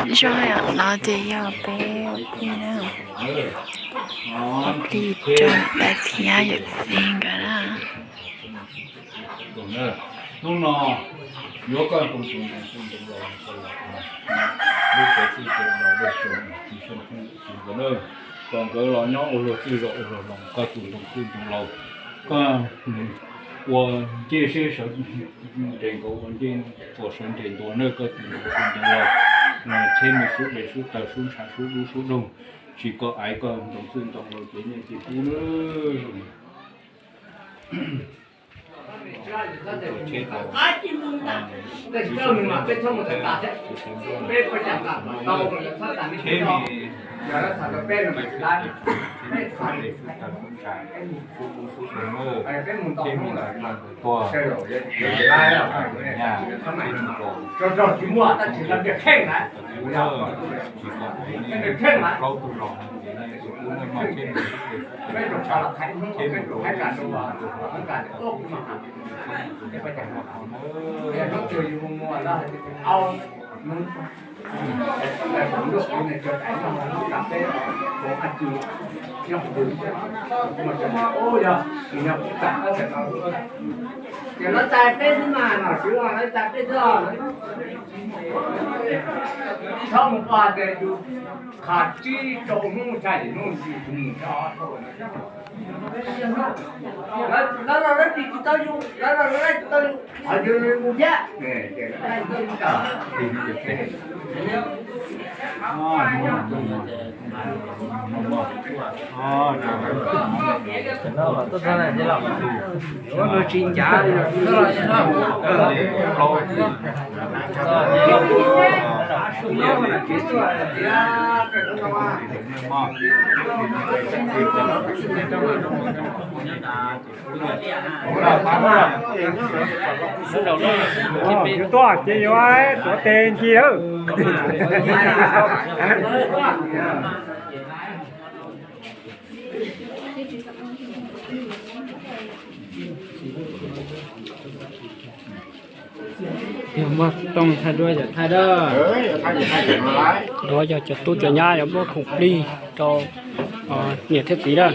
Zoj yom, no ces yog peb plig na, plig rau niam tais thiab yawm txiv nkawd na. Hnub no yuav koj tus tus tus tus los lub tsev txwj tsev los dej xyoo tsis xyoo tsis nkawd na, kom nkawd los nyob ua luag txwj zos ua luag laus, koj tus ntoo txwj ntoo laus, koj ua ncej seb sawv nres nkaus ua ncej, ua sawv nres ntua na, koj tus ntoo txwj ntoo laus, tsheb me sub dej sub taws sub ntshav sub dub sub doog, tsis koj aiv koj ntoo txwj ntoo laus ces nyiaj txiag pub na. Ces lawv tais peb xwb mas, nom tswv lawv tais peb xwb. Txhob mus pom tias yus qhov tsib rau hnub tshaj yim hnub ntsis mus tso. Lawv los lawv tis tsis tau yus, lawv los lawv laij tsis tau yus, qhov yus mus thiab. Yuav tuaj ces yuav tuav tes ncig lawm. Yog muaj tooj thaij duab yog thaij dab. Duab yog cov tub cov nyab yuav muab khoom plig rau niam thiab txiv dab.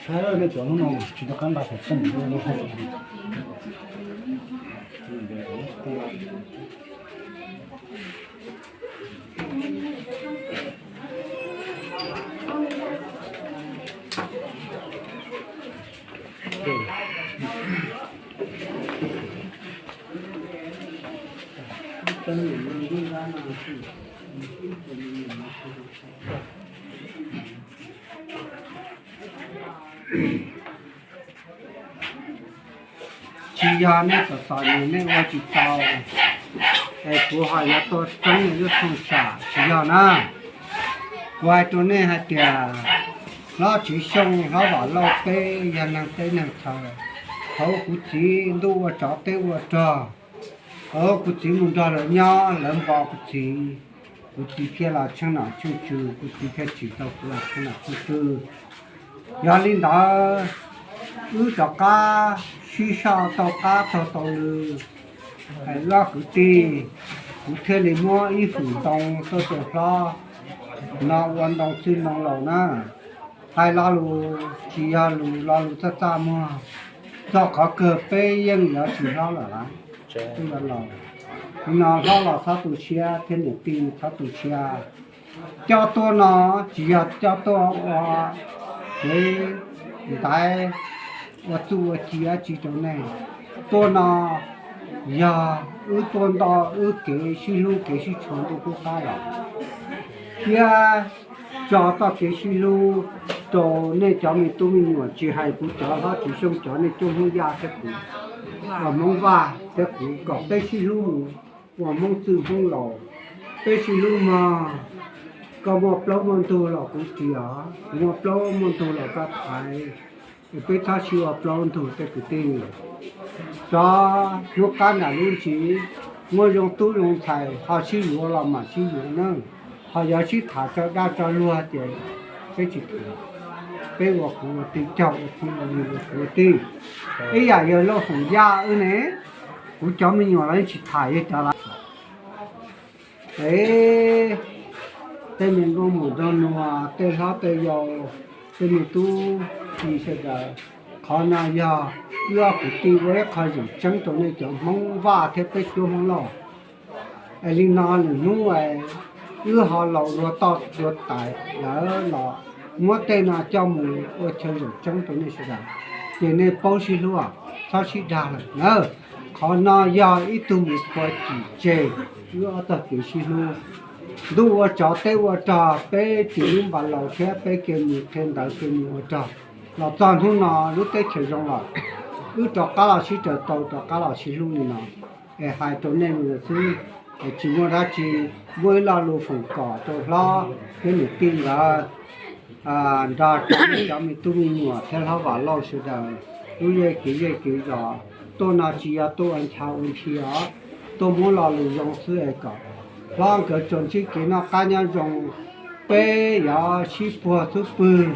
Saib nej cov hnub no tsis nco qab nqa xov tooj. Tsis yog nej tom tom nim nej ua tsis tau es kuv ho yuav tuaj txeeb lub tshooj tsam, tsis yog na. Kuv hais rau nej hais tias hlob Tswv Xyooj, hlob Vam Lauj peb yog neeg teb neeg chaw. Thaum kuv txiv ntuj ua tsov teb ua rog, thaum kuv txiv mus nrog lawv nyob, lawv npo kuv txiv, kuv txiv thiaj los tsheej nom tsheej tswv, kuv txiv thiaj tsim tau kuv los tsheej nom tsheej tswv. Yog li ntawd, wb rov qab sib soj tau qab taug tau lw. Hais wb ob kwv tij, kuv thiaj li muab ib fwm ntoo tuaj rau hlob no ua ntoo txwj ntoo laus na. Hais lo lus tsis yog lus lo lus txaj txaj muag, txog qhov kawg peb yeej yuav tsis hlob lawm lawm. Li no hlob los txhob tu siab thiab niam tij txhob tu siab. Coj tuaj no tsis yog coj tuaj ua kev ntaiv, ua txuj ua ci dab tsi rau nej. Tuaj no yog wb tuaj nto wb kev sib hlub kev sib tshua ntuj qub qab los, thiab tso txoj kev sib hlub rau nej cov me tub me nyuam, tsis hais kuv cov hlob Tsis Xyooj cov, nej cov Hmoob Yaj thiab kuv, ua Hmoob Vaj thiab kuv, kom peb sib hlub mus ua Hmoob txwj Hmoob laus, peb sib hlub mog. Koj muaj plaub muaj ntug los kuv riam, kuv muaj plaub muaj ntug los koj thaiv, es peb txhob sib ua plaub ntug tej kwv tij. Cov hnub qab nram lub ntsis, muaj zoo tub zoo ntxhais ho sib yuav los mam sib yuav na, ho yuav sib tham tso dag tso luag ces peb tsis tham. Peb ua kwv ua tij, caug ua tij, ua niam ua txiv ua tij. Ib yam yawg Lauj Foom Yaj wb ne, kuv cov me nyuam los yeej tsis tham yawg cov lawm. Es tej me nkauj muam nraug nus, tej hlob tej yau, tej me tub tij sawv daws, qhov no yog wb ob kwv tij ua ib qho zeem tseeb rau nej cov Hmoob Vaj thiab peb cuab Hmoob Lauj. Es li no lwm hnub wb ho laus dua toj dua tais lawm los muab tej no coj mus ua chaw zeem tseeb rau nej sawv daws, ces nej paub sib hlub, txhob sib dag lawm na. Qhov no yog ib tug mus qhuas cim tseg wb ob tog kev sib hlub. Ntuj ua tsov teb ua rog, peb tsis lub npas laus thiab peb kev mus qhia ntawv kev mus ua rog, los txog hnub no lub teb chaws zoo los, wb rov qab los sib raws tau, rov qab los sib hlub li no. Es hais rau nej xwb, es tsis muaj dab tsi, muaj ib lo lus foom kom rau hlob thiab niam tij nkawd, nrog rau cov me tub me nyuam thiab hlob Vam Lauj sawv daws, lub zej kev zej kev zos tuaj no tsis yog tuaj ua ncha ua nthi os, tuaj muab lo lus zoo xwb es kom hlob nkawd tsuas ntsib kev noj qab nyob zoo. Peb yuav sib puag xub pwg,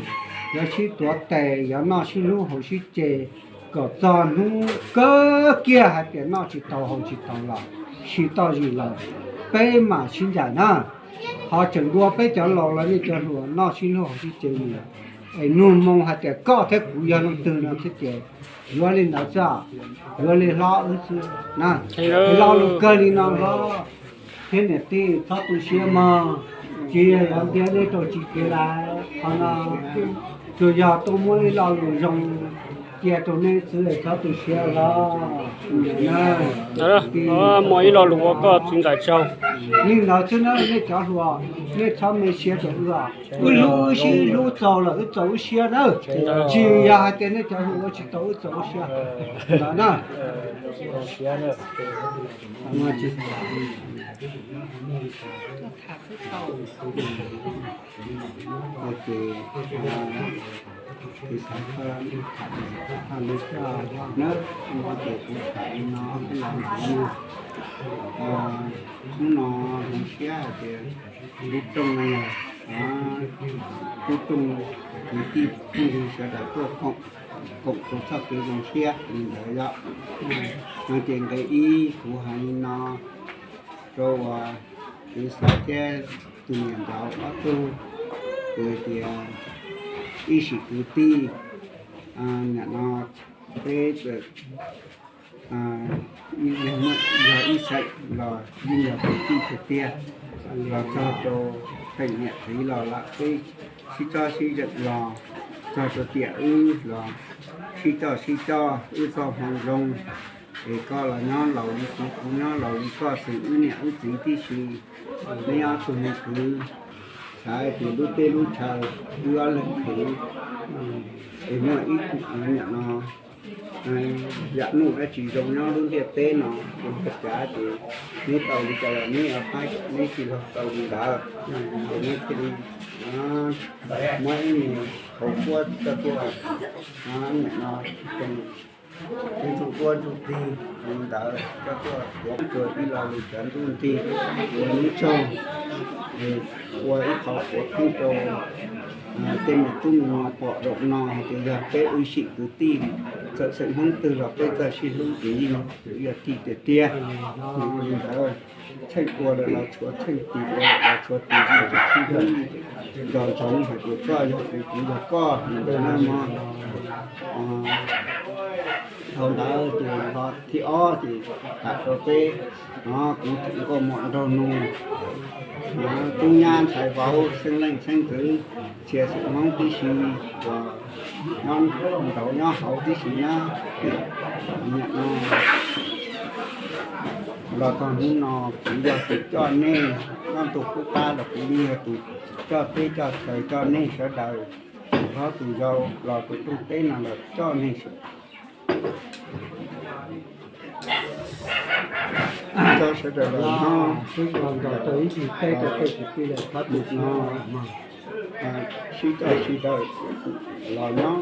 yuav sib tuav tes, yuav noj sib hlub haus sib ce, kom txog hnub kawg kiag hais tias noj tsis tau haus tsis tau los, sis toj zis lawm, peb mam sib ncaim na. Ho tseem dua peb cov laus los nej cov hluas noj sib hlub haus sib ce mus, es nug moo hais tias koj thiab kuv yog leej twg no xwb ces yuav li ntawd xwb, yuav li hlob wb xwb na. Lo lus kawg li no hlob thiab niam tij txhob tu siab mog, tsis yog yuav ntiab nej rau tsis kev lawm, qhov no tsuas yog tuaj muab ib lo lus zoo cia rau nej xwb, txhob tu siab los. Muaj ib lo lus ua koj txiv ntxawm tsaug. Li ntawd xwb na nej cov hluas, nej txhob me siab rau wb, wb hlub wb sib hlub txaus lawm wb txaus wb siab na. Tsis yog hais tias nej cov hluas ua tsis tau wb txaus wb siab ntawd na. Ces kuv xav tham li coj na, ces kuv tham li no los ntawd na. Hnub no zoo siab hais tias lub rooj no yog lub rooj kwv tij phooj ywg sawv daws tuaj koom, koom rau txoj kev zoo siab li ntawd yom. No ces nqe ib kuv hais li no rau uas kuv xav thiab tus niam ntaud ob tug, kuv hais tias ib sim kwv tij, nim no peb yog ib xeem los yeej yog kwv tij tiag tiag, los txog rau feem niam txiv los lam peb sib txawb sib zeem los, txog rau tiam wb los sib coj sib coj wb txoj hmoo zoo, es koj los nyob laus li kuv, kuv nyob laus li koj, xeem wb niam wb txiv tib si, neb ob tug me kwv, xav tias lub teb lub chaw wb ob leeg khwv, es muaj ib nim no yam nuj dab tsi zoo nyob lub ntiaj teb no, ua cas ces neb tau li cas los neb ua faib, neb tsis los tau li ntawd, ces neb thiaj li muab ib mus qhauv kuab coj tuaj, nim no tsoom kuab tsoom txig li ntawd coj tuaj tuav ib lo lus cov ntuj nti ua neb tsaug, ua ib qho quav pheej rau tej me tub me nyuam pom zaum no hais tias yog peb ib sim kwv tij, txawm xeem Hmoob twg los peb txawj sib hlub ces yeej yog tij tiag tiag. Li ntawd, tsheej ua lawm los tshuav tsheej, tis ua lawm los tshuav tis, sib hlub. nco ntsoov hais tias koj yog kuv, kuv yog koj ntawd na mog. Dhau ntawd ces ho thib ob ces tham rau peb, kuv tseem nkauj muam nraug nus, tub nyab ntxhais vauv, xeeb leej xeeb ntxwv, txhia xeem Hmoob tib si uas nyob nraud nyob hauv tib si na. Nim no los txog hnub no kuv yog tus coj nej, nyob ntu qub qab los kuv yeej yog tus coj teb coj chaw coj nej sawv daws, tus hlob tus yau los tus rooj teb no los coj nej sawv coj sawv daws los nyob, sib coj sib daws los nyob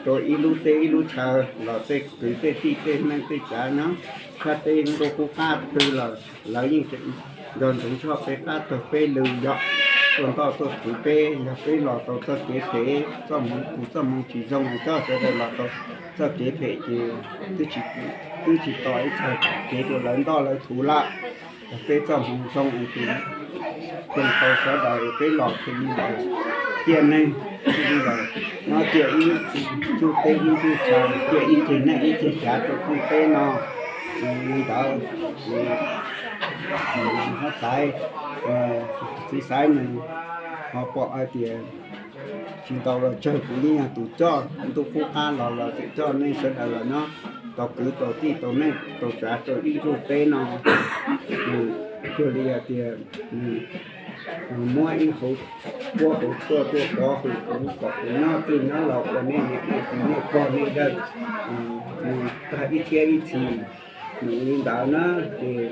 rau ib lub teb ib lub chaw los tej kwv tej tij tej neej tej tsav nyob sab teb ntu qub qab twg los lawv yeej tseem nco ntsoov txog peb qab tog peb lw yom, tuaj ntoj tuaj kwv peb. Yog peb los tau txoj kev phem, txoj hmoov kuv txoj hmoov tsis zoo, coj sawv daws los tau txoj kev phem ces twb tsis tos ib txog kev rau lawv ntoj lawv thuv lawm. Yog peb txoj hmoov zoo es tus zoo tau sawv daws peb los thiaj li lawv ciaj neeg, thiaj li lawv nyob ciaj ib txuj teb ib txuj chaw, ciaj ib ceg neej ib ceg tsav rau txuj teb no. Li ntawd, hlob Xaiv, txiv Xaiv nws ho pom hais tias tsis tau los tsawg, kuv yeej yog tus coj, ntu qub qab los los tseem coj nej sawv daws los nyob tau kwv tau tij tau neej tau tsav rau ib txuj teb no. Cuag li hais tias muab ib hauv puab hauv tshuaj tuaj pov hwm kuv kom kuv nyob twj nyob laus ua nej niam nej txiv nej pog nej yawg tag ib thiab ib txhis. Nws li ntawd na, ces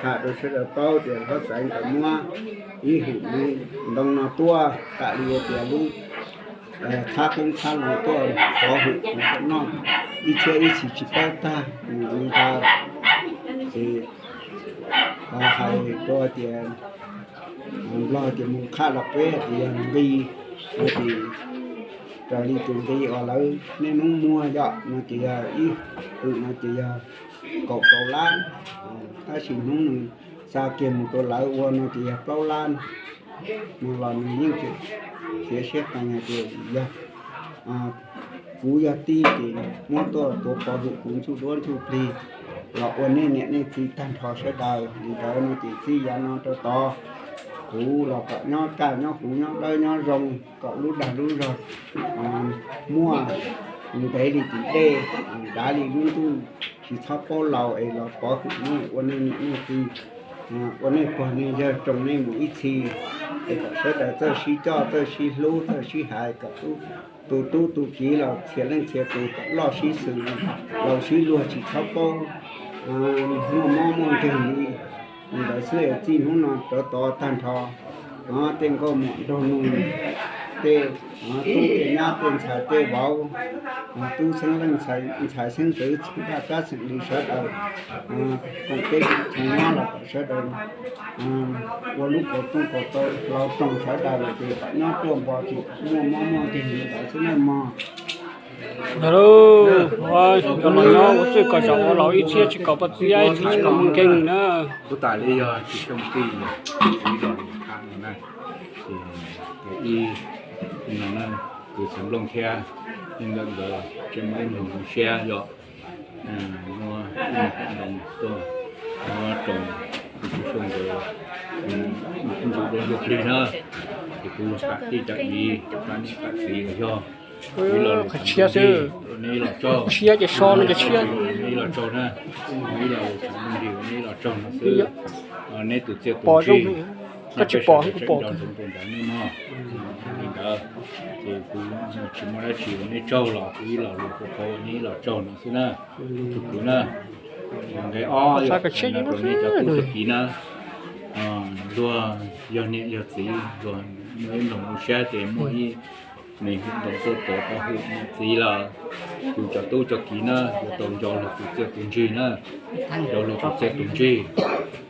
tham rau sawv daws paub tias hlob Xaiv nkawd muab ib hwm li ntoo no tuaj, tam li tias lub txhab qoob txhab loo tuaj pov hwm kuv kom noj ib thiab ib txhis tsis paub tag. Nws li ntawd ces hais rau tias Nplog tias mus qhab los peb tias yog nqi, no ces raws li tus nqi uas lawv niaj hnub muag yom, no ces yog ib hwm no ces yog kaum rau lab, tab sis hnub nws xa kiag mus rau lawv ua no ces yog plaub lab. No los nws yeej tseem txiav siab qees hais tias yog kuv yog tij ces muab tuaj tuav pov hwm kuv ntsuj duab ntsuj plig los ua nej niam nej txiv tag nrho sawv daws. Li ntawd no ces txij yav no rau tod, kuv los kom nyob kaj nyob huv nyob dawb nyob zoo, kom lub dag lub zog muaj ntev li tim dej, dav li lub ntuj, tsis txhob paub laus es los pov hwm nej ua nej niam nej txiv, ua nej pog nej yawg roos nej mus ib txhis, es kom sawv daws txawj sib coj txawj sib hlub txawj sib hais, kom tus tub tus kiv los txhia leej txhia tus kom loj sib xws, laus sib luag tsis txhob paub muaj mob muaj nkeeg li. Li ntawd xwb es txij hnub no rov tod tag nrho, tej nkauj muam nraug nus, tej tub tej nyab tej ntxhais tej vauv, tub xeeb leej ntxhais xeeb ntxwv, txheem npaj tsab xeem lis sawv daws, koom teb koom chaw nyob los kom sawv daws ua lub kaus tooj kaus tau hlau roos sawv daws lawm ces kom nyob ruaj npo ces kom muaj mob muaj nkeeg li ntawd xwb na mog. Yog los nyob ua txij kom zaum ua laus ib txhiab tsis kom poj txib ib txhis tsis kom muaj nkeeg na. Kuv tas li yog tsis xyoo tij, kuv los kham no na, ces ib no na, kuv xeev nplooj thiab ib nkawm nkawd tseem muaj ib nus zoo siab yom, muab ib nus ntoo tuaj muab roos kuv tus xyoo nkawd ntsuj duab ntsuj plig na, ces kuv lug kam tij kam viv kam niam kam txiv los yog ib los lug tshav ntuj nrig, neb ib los tsaug, siab ces so no ces siab, neb ib los tsaug na, ib los lug tshav ntuj nrig neb ib los tsaug no xwb. Neb tus txiaj tus ntsig, koj tsis pom kuv pom ntawd no mog. Li ntawd ces kuv tsis muaj dab tsi ua neb tsaug los kuv ib los lug qhuas qhuas neb ib los tsaug no xwb na. Tus kuv na, nqe ob yog rau neb cov tub cov kiv na, luag yog niam yog txiv, luag muaj ib nroog zoo siab ces muaj ib me hwm ntoo tuaj tuav pov hwm niam txiv lawm. Yus cov tub cov kiv na yuav tau nco luag tus txiaj tus ntsig na, nco luag tus txiaj tus ntsig.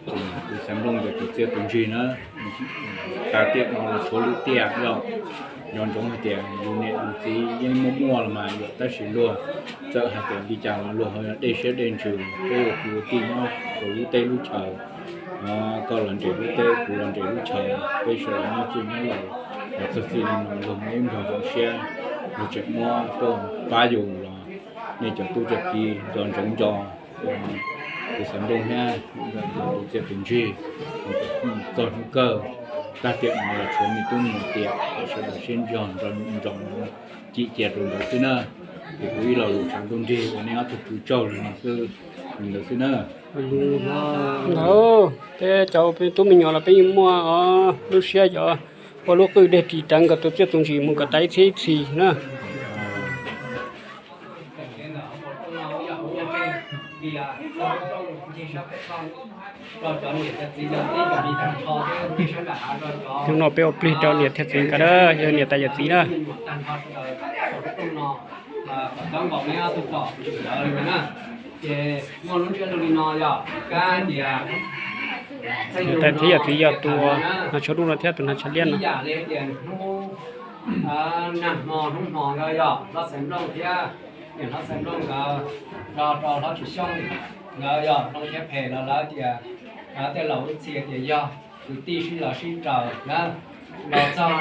Kuv xeev nplooj yog tus txiaj tus ntsig na, tas tiam no los tshuav lwm tiam yog nco ntsoov hais tias yus niam yus txiv yeej muaj muaj los mas yog, tab sis luag txawm hais tias li cas los luag ho yog dej siab dej ntsws, peb ua kwv ua tij nyob rau lub teb lub chaw, Koj los nres lub teb, kuv los nres lub chaw, peb sawv daws nyob txwj nyob laus los txog txij li no, luag muaj ib nplog zoo siab, luag tseem muab koj pab yus los nej cov tub cov kiv nco ntsoov nco. Kuv xav nrog thiab tus txiaj tus ntsig txog hnub kawg, tag tiam no los tshuav me tub me nyuam tiam, sawv daws siab nrog nco ntsoov cim cia rau ntawd xwb na. Ces kuv ib lo lus tshav ntuj nrig uas nej ob tug kwv tsaug li no xwb, li ntawd xwb na. Ntawd peb cov tub me nyuam los peb yeej muaj lub siab cov ua lub qwj dej ris rawv nkawd tus txiaj tus ntsig mus kom tas ib txhiab ib txhis na. Hnub no peb ua plig rau niam thiab txiv nkawd na, yog niam tais yawm txiv na. Ces muaj lub ntsiab lus li no yog kab tias niam tais thiab yawm txiv yog tus hnav tsho dub no thiab tus hnav tsho liab no. Ib yam li tias hnub nag hmo hnub hmo ntawd yog hlob Xaiv Nplooj thiab niam hlob Xaiv Nplooj nkawd nrog rau hlob Tsis Xyooj nkawd yog Nplooj thiab Phem los lawv tias, tej laus lub txhia tias yog kwv tij sib los sib raws na, los txog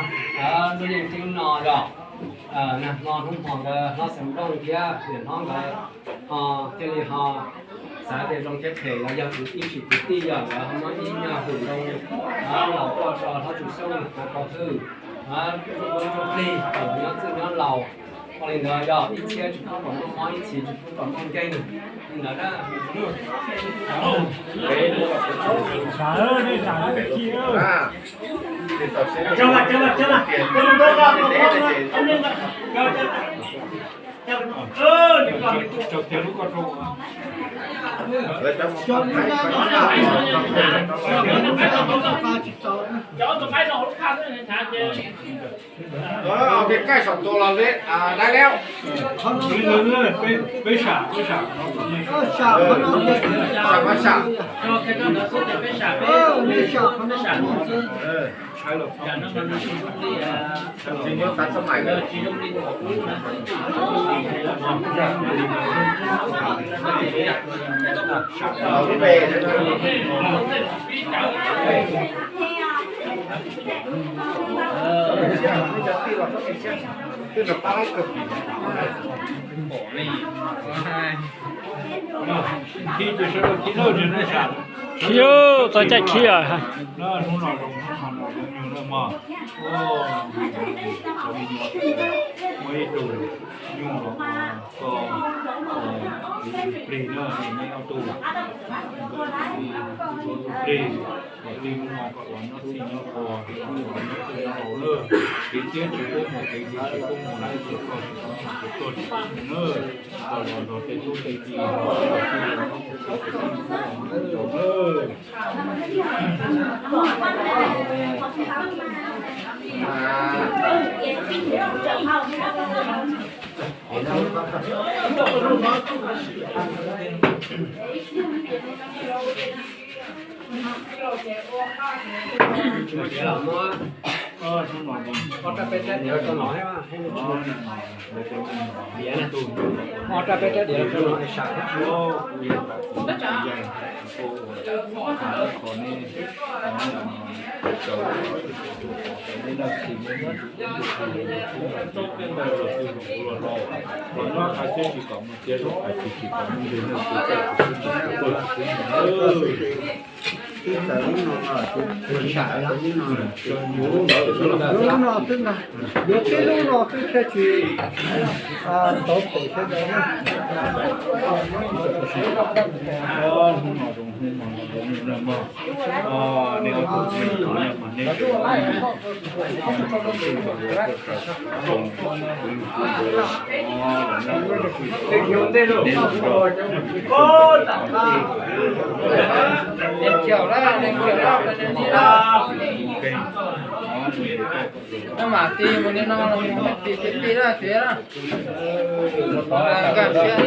lub yeej teb no yog nag hmo hnub hmo ntawd hlob Xaiv Nplooj thiab niam hlob nkawd ho thiaj li ho xav tias Nplooj thiab Phem los yog kwv tij tsis kwv tij yog nkawd ho muab ib nyuag hwm Nplooj laus tuaj rau hlob Tsis Xyooj hnav qhov hwj, ua plig kom nyob txwj nyob laus. Ua li ntawd yog ib txhiab tsis pub kom muaj mob, ib txhis tsis pub kom muaj nkeeg li ntawd na. Tus qaib saum tus los dai lawm. Peb sam, peb sam, sam, sam. Khib, txog caij khib. Muaj ib tug nyuj los koj plig na, neb ob tug plig, kom tij Hmoob no kom los nyob txhij nyob txhua, kom los nyob txwj nyob laus na. Kev txiab tsis pub mus, kev ntxhov tsis pub mus, kev tuag tsis pub mus na. Kom los nrog tej tub tej ki, los tij los nyob txhua txhua tus tij Hmoob los nyob txhua na. Ob rab peb rab diav rau no, ob rab peb rab diav rau no es sam thiab. Twb tawm lub no, lub no twb na, yuav tib lub no twb thiaj tsis tau pem sawv daws na. Leej chim na, leej chim na, leej chim na. Noj mas ti mus li no los mus ti ti ti na tiag na. Nkag siab.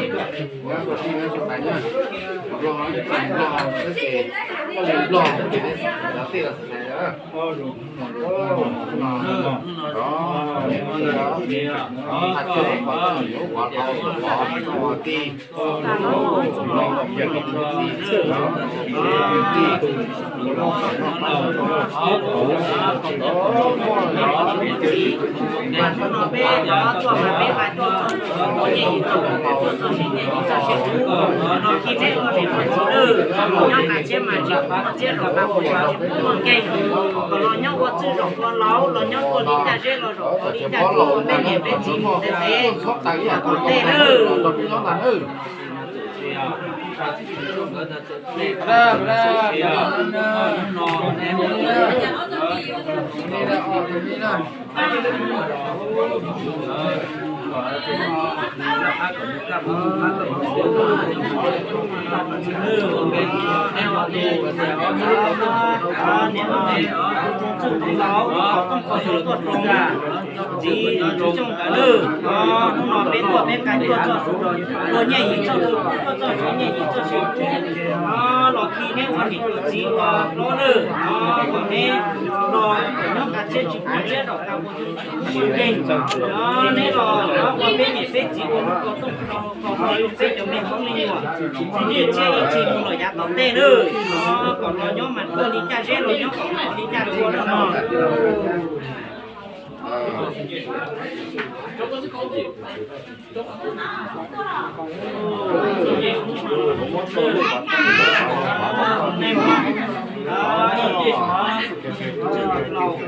Hnub no peb cov tuaj mas peb mas tuaj txog txog nyiaj yim txog txog txog siab nyiaj yim txog siab kub. Los khi neb ua niam ua txiv lawm, nyob qas siab mas tsis muaj txiab los mas kuv tsis muaj nkeeg. Kom los nyob ua txwj zaum ua laus, los nyob ua li caj zeb los zaum ua li caj zeb, peb niam peb txiv mus ntev ntev, kom tej lawm. Txiv, tus xyoo nkawd lawm, hnub no peb tuaj peb nqa tuaj txog tus, tuaj nyiaj yim txog tus, tuaj txog tus nyiaj yim txog tus, los khi neb ua niam ua txiv ua hlob lawm, kom neb los nyob qas siab tsis muaj txiab zaum qas ua tsis muaj nkeeg. Neb los ua peb niam peb txiv ua lub ko tooj ko hau ko hau rau peb cov me hmoob me nyuam, nyiaj txiag ib txhis mus los yav tom ntej lawm, kom los nyob mas tuaj li caj zeb los nyob kom li caj dua lawm no.